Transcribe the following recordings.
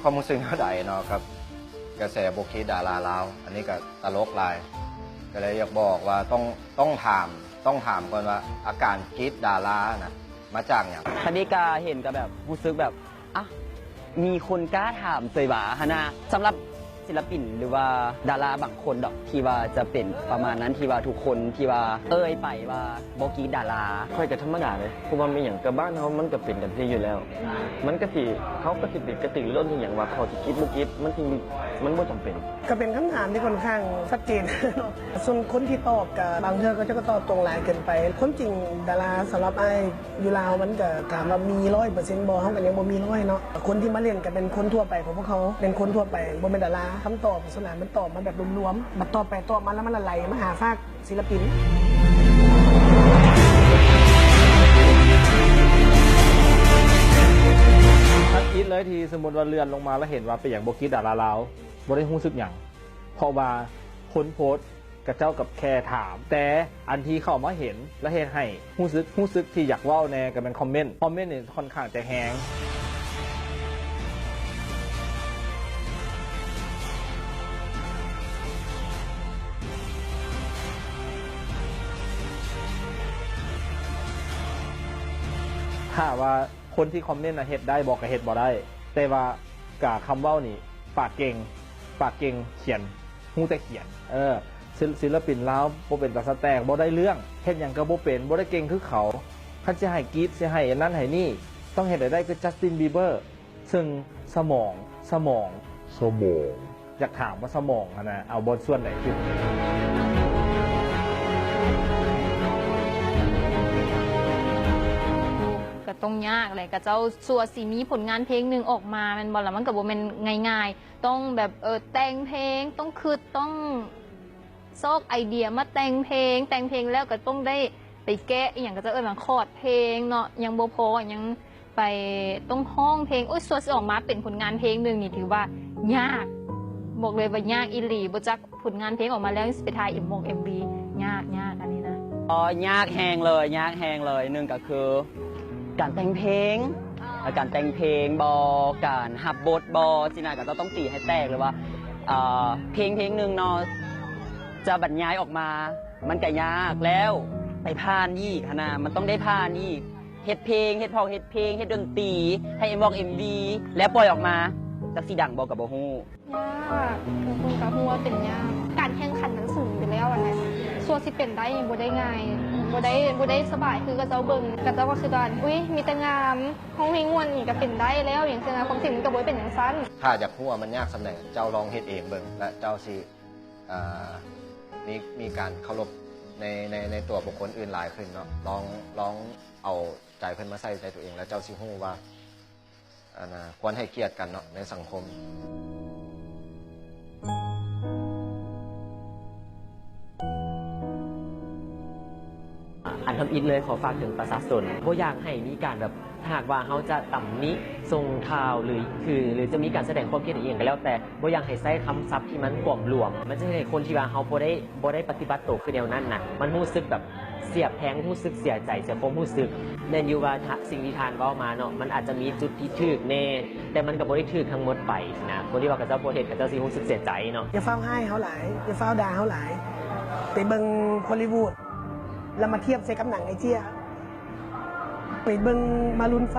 ຄວາມຮູ້ສຶກແນວໃດເນາະ ກັບກະແສບໍ່ກຣີດດາລາລາວ? ອັນນີ້ກໍຕະຫຼົກຫຼາຍ ກໍເລີຍຢາກບອກວ່າຕ້ອງ ຕ້ອງຖາມ ຕ້ອງຖາມກ່ອນວ່າ ອາການກຣີດດາລານະ ມາຈາກຫຍັງ? ຄັນນີ້ກະເຫັນກະແບບ ຮູ້ສຶກແບບ ອະ ມີຄົນກ້າຖາມເຊີຍຫວາຫັ້ນນະ. ສຳລັບສິນລະປິນ ຫຼືວ່າດາລາບາງຄົນດອກ ທີ່ວ່າຈະເປັນປະມານນັ້ນ ທີ່ວ່າທຸກຄົນທີ່ວ່າເອີ່ຍໄປວ່າບໍ່ກຣີດດາລາ. ຂ້ອຍກໍທຳມະດາເດ້ ເພາະວ່າແມ່ນຫຍັງ ກັບບ້ານເຮົາມັນກໍເປັນແບບນີ້ຢູ່ແລ້ວ ມັນກໍຊິ ເຮົາກໍຊິໄປກະຕືລົ້ນອີ່ຫຍັງວ່າເຂົາຊິກຣີດບໍ່ກຣີດ ມັນຊິ ມັນບໍ່ຈຳເປັນ. ກໍເປັນຄຳຖາມທີ່ຂ້ອນຂ້າງຊັດເຈນເນາະ ສ່ວນຄົນທີ່ຕອບກໍບາງເທື່ອເຂົາເຈົ້າກໍຕອບຕົງຫຼາຍເກີນໄປ. ຄວາມຈິງດາລາສຳລັບອ້າຍ ຢູ່ລາວມັນກະຖາມວ່າມີຮ້ອຍເປີເຊັນບໍ່ ເຮົາກະຍັງບໍ່ມີຮ້ອຍເນາະ. ຄົນທີ່ມາຫຼິ້ນກະເປັນຄົນທົ່ວໄປຂອງພວກເຮົາ ເປັນຄົນທົ່ວໄປ ບໍ່ແມ່ນດາລາ. ຄຳຕອບສ່ວນຫຼາຍມັນຕອບມາແບບລວມໆ ບັດຕອບໄປຕອບມາແລ້ວມັນລະໄຫຼມາຫາຟາກສິນລະປິນ. ທຳອິດເລີຍທີ່ສົມມຸດວ່າເລື່ອນລົງມາແລ້ວເຫັນວ່າເປັນຫຍັງບໍ່ກຣີດດາລາລາວ ບໍ່ໄດ້ຮູ້ສຶກຫຍັງ ເພາະວ່າຄົນໂພສ ຂະເຈົ້າກັບແຄ່ຖາມ ແຕ່ອັນທີ່ເຂົ້າມາເຫັນ ແລະ ເຮັດໃຫ້ຮູ້ສຶກ ຮູ້ສຶກທີ່ຢາກເວົ້າແດ່ ກໍແມ່ນຄອມເມັນ. ຄອມເມັນນີ້ຂ້ອນຂ້າງຈະແຮງ. ຖ້າວ່າຄົນທີ່ຄອມເມັນນະເຮັດໄດ້ບໍ່ ກໍເຮັດບໍ່ໄດ້ ແຕ່ວ່າ ກະຄຳເວົ້ານີ້ ປາກເກັ່ງ ປາກເກັ່ງ ຂຽນ ຮູ້ແຕ່ຂຽນ ເອີ ສິນ ສິນລະປິນລາວບໍ່ເປັນຕາສະແຕກ ບໍ່ໄດ້ເລື່ອງ ເຮັດຫຍັງກໍບໍ່ເປັນ ບໍ່ໄດ້ເກັ່ງຄືເຂົາ. ຄັນຊິໃຫ້ກຣີດ ຊິໃຫ້ອັນນັ້ນໃຫ້ນີ້ ຕ້ອງເຮັດໃຫ້ໄດ້ຄືຈັສຕິນບີເບີ ເຊິ່ງສະໝອງ ສະໝອງ ສະໝອງ ຢາກຖາມວ່າສະໝອງຫັ້ນນະ ເອົາບ່ອນສ່ວນໃດຂຶ້ນ? ກໍຕ້ອງຍາກແຫຼະ ຂະເຈົ້າຊົ່ວຊິມີຜົນງານເພງໜຶ່ງອອກມາແມ່ນບໍ່ລະ ມັນກໍບໍ່ແມ່ນງ່າຍໆ ຕ້ອງແບບ ເອີ ແຕ່ງເພງ ຕ້ອງຄິດ ຕ້ອງຊອກໄອເດຍມາແຕ່ງເພງ ແຕ່ງເພງແລ້ວກໍຕ້ອງໄດ້ໄປແກະອີ່ຫຍັງ ຂະເຈົ້າເອີ້ນວ່າຄອດເພງເນາະ ຍັງບໍ່ພໍ ຍັງໄປຕ້ອງຮ້ອງເພງ ໂອ້ຍ ຊົ່ວຊິອອກມາເປັນຜົນງານເພງໜຶ່ງນີ້ຖືວ່າຍາກ ບອກເລີຍວ່າຍາກອີ່ຫຼີ ບໍ່ຈັກ ຜົນງານເພງອອກມາແລ້ວ ຊິໄປຖ່າຍເອັມວົງເອັມວີ ຍາກ ຍາກອັນນີ້ນະ. ອໍ ຍາກແຮງເລີຍ ຍາກແຮງເລີຍ. ໜຶ່ງກໍຄືການແຕ່ງເພງ ການແຕ່ງເພງບໍ ການຮັບບົດບໍ ຊີ້ນະ ກໍຕ້ອງຕີໃຫ້ແຕກ ຫຼືວ່າ ເອີ ເພງເພງໜຶ່ງເນາະ ຈະບັນຍາຍອອກມາ ມັນກໍຍາກ ແລ້ວໄປຜ່ານອີກຫັ້ນນະ ມັນຕ້ອງໄດ້ຜ່ານອີກ ເຮັດເພງ ເຮັດພ້ອມເຮັດເພງ ເຮັດດົນຕີ ໃຫ້ເອັມວົງເອັມວີ ແລ້ວປ່ອຍອອກມາ ຈັກຊິດັງບໍ່ກໍບໍ່ຮູ້. ຍາກ ບາງຄົນກໍຮູ້ວ່າເປັນຍາກ ການແຂ່ງຂັນມັນສູງຢູ່ແລ້ວຫັ້ນແຫຼະ ຊົ່ວຊິເປັນໄດ້ນີ້ບໍ່ໄດ້ງ່າຍ ບໍ່ໄດ້ ບໍ່ໄດ້ສະບາຍຄືເຂົາເຈົ້າເບິ່ງ ເຂົາເຈົ້າກໍຄິດວ່າ ອຸ້ຍ ມີແຕ່ງາມ ຮ້ອງເພງມ່ວນນີ້ກໍເປັນໄດ້ແລ້ວ ຫຍັງຊີ້ນະ ຄວາມຈິງມັນກໍບໍ່ໄດ້ເປັນຈັ່ງຊັ້ນ. ຖ້າຢາກຮູ້ວ່າມັນຍາກສ່ຳໃດ ເຈົ້າລອງເຮັດເອງເບິ່ງ ແລະ ເຈົ້າຊິ ເອີ ມີ ມີການເຄົາລົບໃນ ໃນ ໃນຕົວບຸກຄົນອື່ນຫຼາຍຂຶ້ນເນາະ ລອງ ລອງເອົາໃຈເພິ່ນມາໃສ່ໃຈຕົວເອງ ແລ້ວເຈົ້າຊິຮູ້ວ່າ ອັນນະ ຄວນໃຫ້ກຽດກັນເນາະໃນສັງຄົມ. ອັນທຳອິດເລີຍ ຂໍຝາກເຖິງປະຊາຊົນ ບໍ່ຢາກໃຫ້ມີການແບບ ຖ້າຫາກວ່າເຮົາຈະຕຳໜິ ສົ່ງຂ່າວ ຫຼື ຄື ຫຼື ຈະມີການສະແດງຄວາມຄິດເຫັນອີ່ຫຍັງກໍແລ້ວແຕ່ ບໍ່ຢາກໃຫ້ໃຊ້ຄຳສັບທີ່ມັນກວມລວມ ມັນຈະເຮັດໃຫ້ຄົນທີ່ວ່າເຮົາບໍ່ໄດ້ ບໍ່ໄດ້ປະຕິບັດໂຕຄືແນວນັ້ນນະ ມັນຮູ້ສຶກແບບ ເສຍແພງ ຮູ້ສຶກເສຍໃຈ ເສຍຄວາມຮູ້ສຶກ. ແມ່ນຢູ່ວ່າ ທະ ສິ່ງທີ່ທ່ານເວົ້າມາເນາະ ມັນອາດຈະມີຈຸດທີ່ຖືກແດ່ ແຕ່ມັນກໍບໍ່ໄດ້ຖືກທັງໝົດໄປນະ. ຄົນທີ່ວ່າເຂົາເຈົ້າບໍ່ເຮັດ ເຂົາເຈົ້າຊິຮູ້ສຶກເສຍໃຈເນາະ. ຢ່າຟ້າວຮ້າຍເຮົາຫຼາຍ ຢ່າຟ້າວດ່າເຮົາຫຼາຍ ໄປເບິ່ງຮອລລີວູດ ແລ້ວມາທຽບໃສ່ກັບໜັງເອເຊຍ. ໄປເບິ່ງມາຣູນໄຟ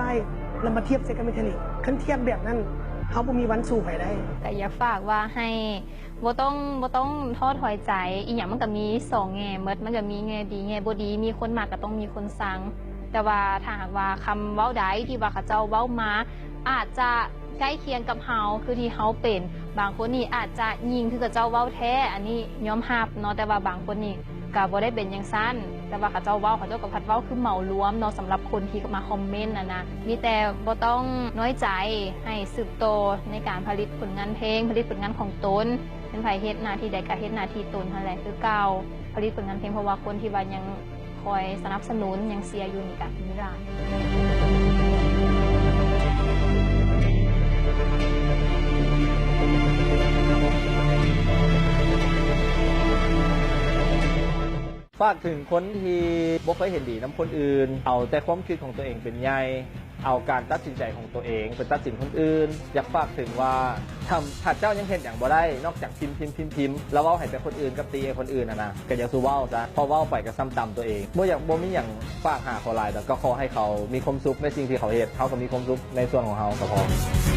ແລ້ວມາທຽບໃສ່ກັບເມທາລິກ ຄັນທຽບແບບນັ້ນ ເຮົາບໍ່ມີວັນສູ້ໃຜໄດ້. ກໍຢາກຝາກວ່າໃຫ້ບໍ່ຕ້ອງ ບໍ່ຕ້ອງທໍ້ຖອຍໃຈ ອີ່ຫຍັງມັນກໍມີສອງແງ່ໝົດ ມັນກໍມີແງ່ດີແງ່ບໍ່ດີ ມີຄົນມັກກໍຕ້ອງມີຄົນຊັງ ແຕ່ວ່າຖ້າຫາກວ່າຄຳເວົ້າໃດທີ່ວ່າເຂົາເຈົ້າເວົ້າມາ ອາດຈະໃກ້ຄຽງກັບເຮົາ ຄືທີ່ເຮົາເປັນ ບາງຄົນນີ້ອາດຈະຍິງຄືເຂົາເຈົ້າເວົ້າແທ້ ອັນນີ້ຍອມຮັບເນາະ ແຕ່ວ່າບາງຄົນນີ້ ກະບໍ່ໄດ້ເປັນຈັ່ງຊັ້ນ ແຕ່ວ່າເຂົາເຈົ້າເວົ້າ ເຂົາເຈົ້າກໍພັດເວົ້າຄືເໝົາລວມເນາະ ສຳລັບຄົນທີ່ມາຄອມເມັນຫັ້ນນະ. ມີແຕ່ບໍ່ຕ້ອງນ້ອຍໃຈ ໃຫ້ສືບຕໍ່ໃນການຜະລິດຜົນງານເພງ ຜະລິດຜົນງານຂອງຕົນ ແມ່ນໃຜເຮັດໜ້າທີ່ໃດກະເຮັດໜ້າທີ່ຕົນຫັ້ນແຫຼະຄືເກົ່າ ຜະລິດຜົນງານເພງ ເພາະວ່າຄົນທີ່ວ່າຍັງຄອຍສະໜັບສະໜູນ ຍັງເຊຍຢູ່ນີ້ກະມີຫຼາຍ. ຝາກເຖິງຄົນທີ່ບໍ່ເຄີຍເຫັນດີນຳຄົນອື່ນ ເອົາແຕ່ຄວາມຄິດຂອງຕົວເອງເປັນໃຫຍ່ ເອົາການຕັດສິນໃຈຂອງໂຕເອງໄປຕັດສິນຄົນອື່ນ. ຢາກຝາກເຖິງວ່າ ຖ້າ ຖ້າເຈົ້າຍັງເຮັດຫຍັງບໍ່ໄດ້ ນອກຈາກພິມ ພິມ ພິມ ພິມ ແລ້ວເວົ້າໃຫ້ແຕ່ຄົນອື່ນກັບຕີໃຫ້ຄົນອື່ນຫັ້ນນະ ກໍຢ່າສູ່ເວົ້າຊະ ເພາະເວົ້າໄປກໍຊ້ຳຕຳໂຕເອງ. ບໍ່ຢາກ ບໍ່ມີຫຍັງຝາກຫາເຂົາຫຼາຍດອກ ກໍຂໍໃຫ້ເຂົາມີຄວາມສຸກໃນສິ່ງທີ່ເຂົາເຮັດ ເຮົາກໍມີຄວາມສຸກໃນສ່ວນຂອງເຮົາກໍພໍ.